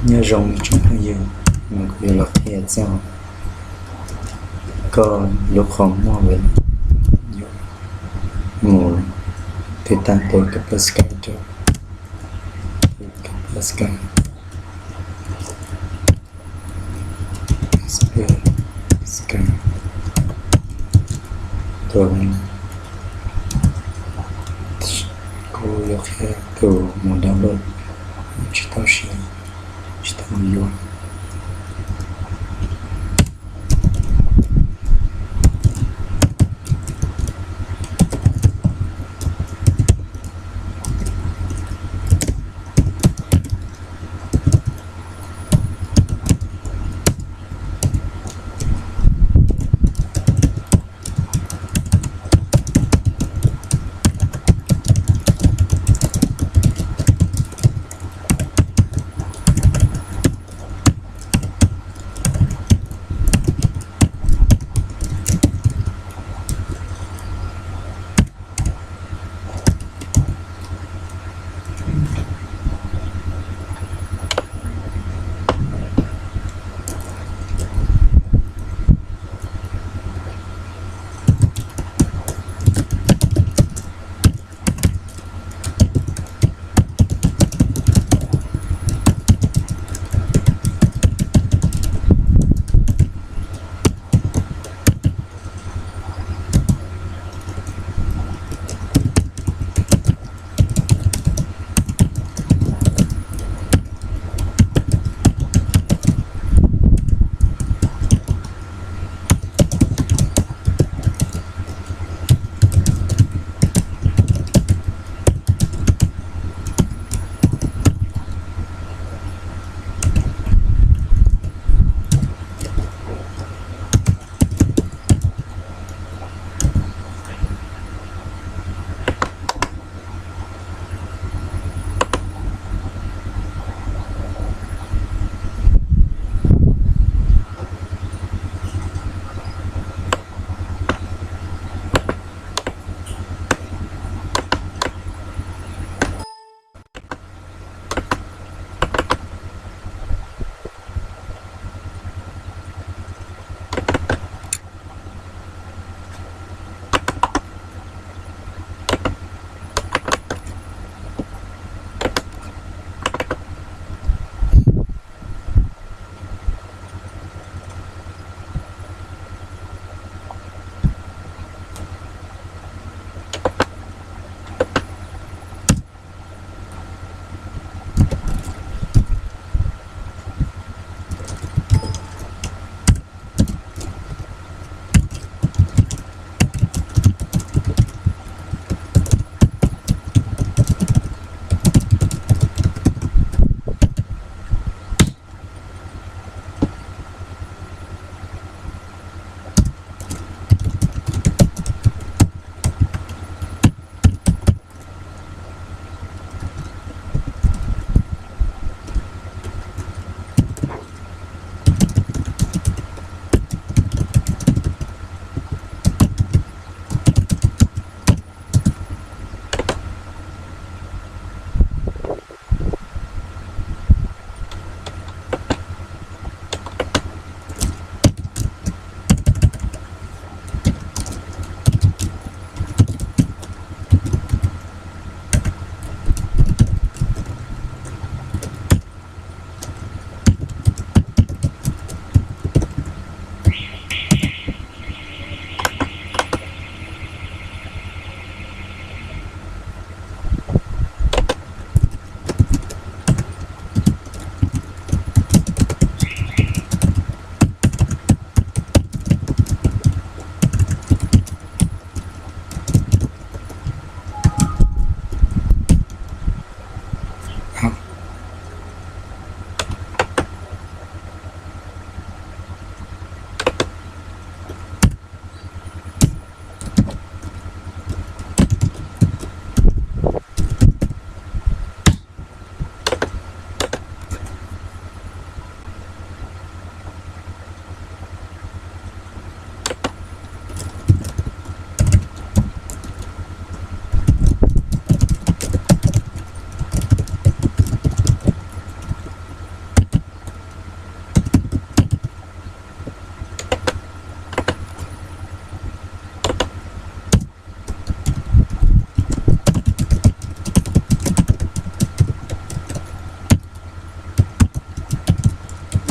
Nyob zoo tsoom phooj ywg, no kuv yuav los qhia txog koj lub qhov muag yuav mus tib tag tus Kaspersky rau, Kaspersky, Kaspersky, tus, kuv yuav qhia tus mus download, tsis tau siv, tsis tau yuav.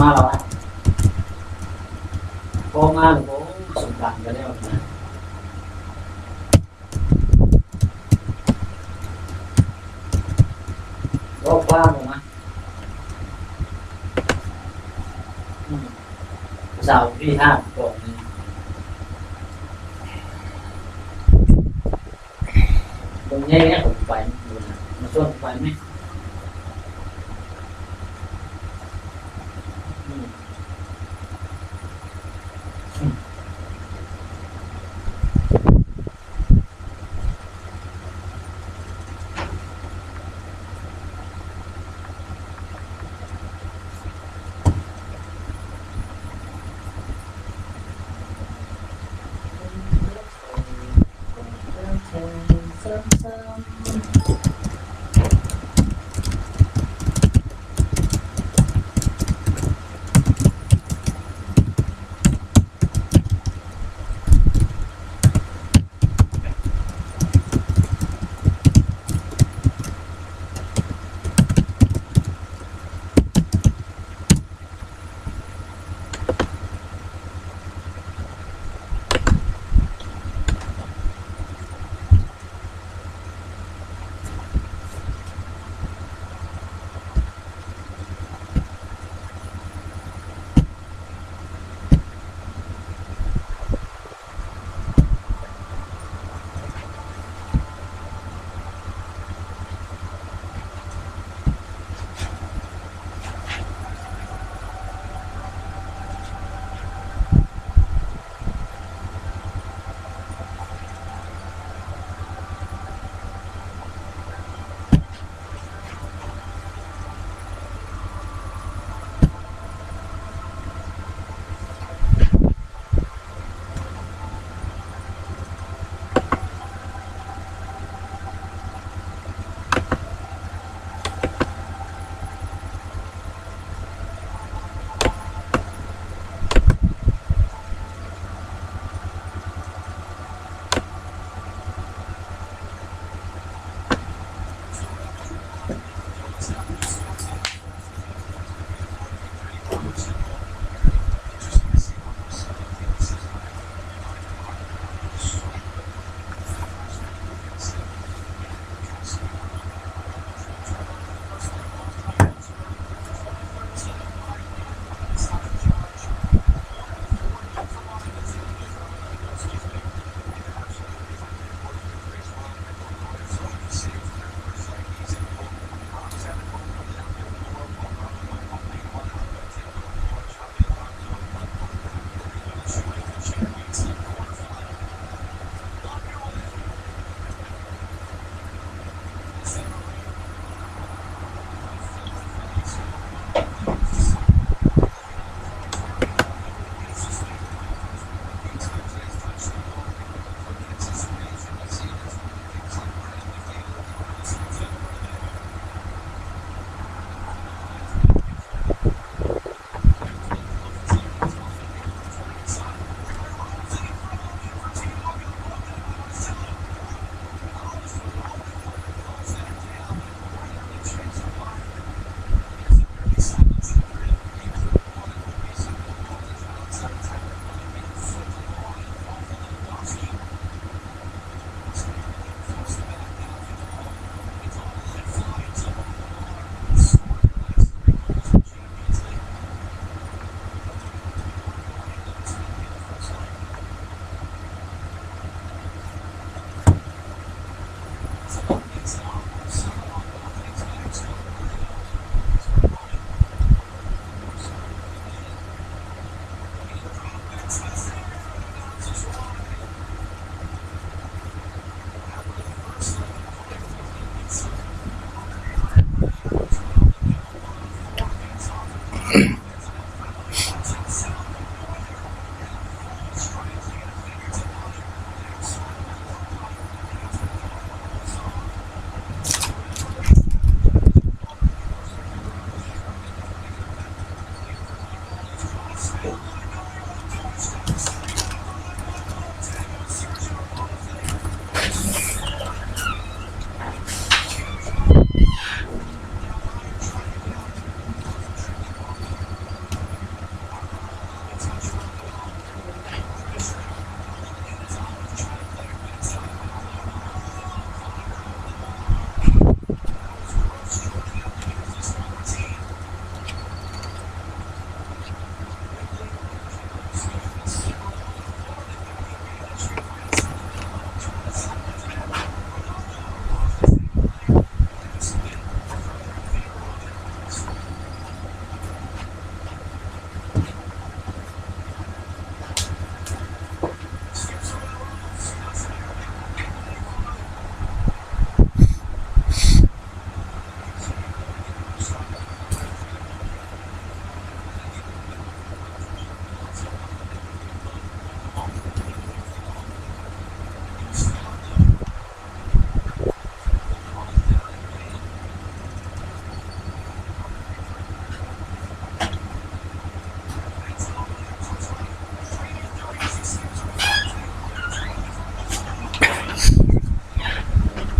Los, pab mab los, xum tas ka le na. Pab pab los mas. Zau vij haj pom ne. Tus nyab qhov pais, mas txog pais me.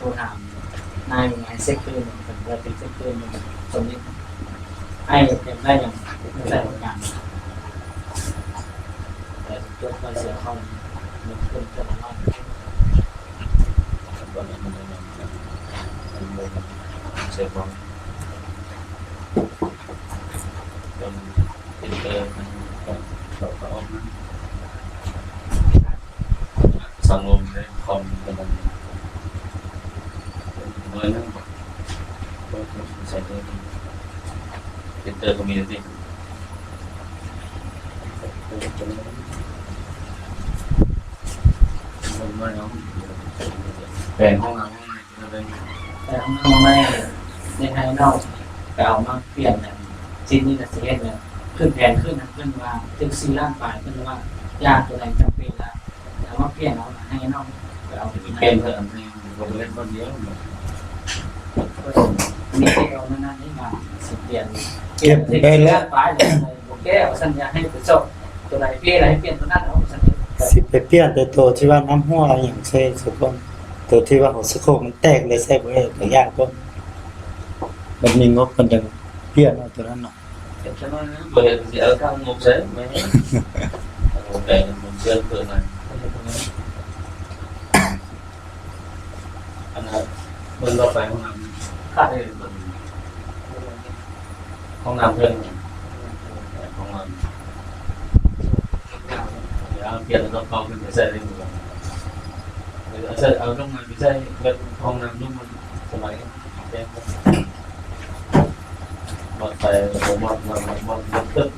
thu hàm nay mình ngày xếp thứ mình phần ra từ xếp thứ mình trong những ai được em đây là người ta cũng cảm để tôi coi sự không mình không cần lo. Sẽ có trong tình cơ trong trong trong Sân luôn để không cho mình mới nó sẽ cái từ của mình đi. Về không làm không này. Hnub no nej hais no, koj mam piam, tsis ni tas tes, khwv phem khwv na khwv mas twb xis lab pais khwv mas, yog tus neeg tseem phem lawm, koj mam piam no hais no, koj piam Xij pem piam tus, tus tsis vam nab huaj yam txhua txhua koj, tus tsis vam hauv xwb koj mas tej lawv xav pom yam koj, mas me nyuam koj ntees piam no tus no no. Không làm thêm. Không làm. Dạ, tiền cho con mình phải dạy đi. Ở, ở trong này mình dạy, không làm lúc mà, mà phải một, một, một, một, một tức.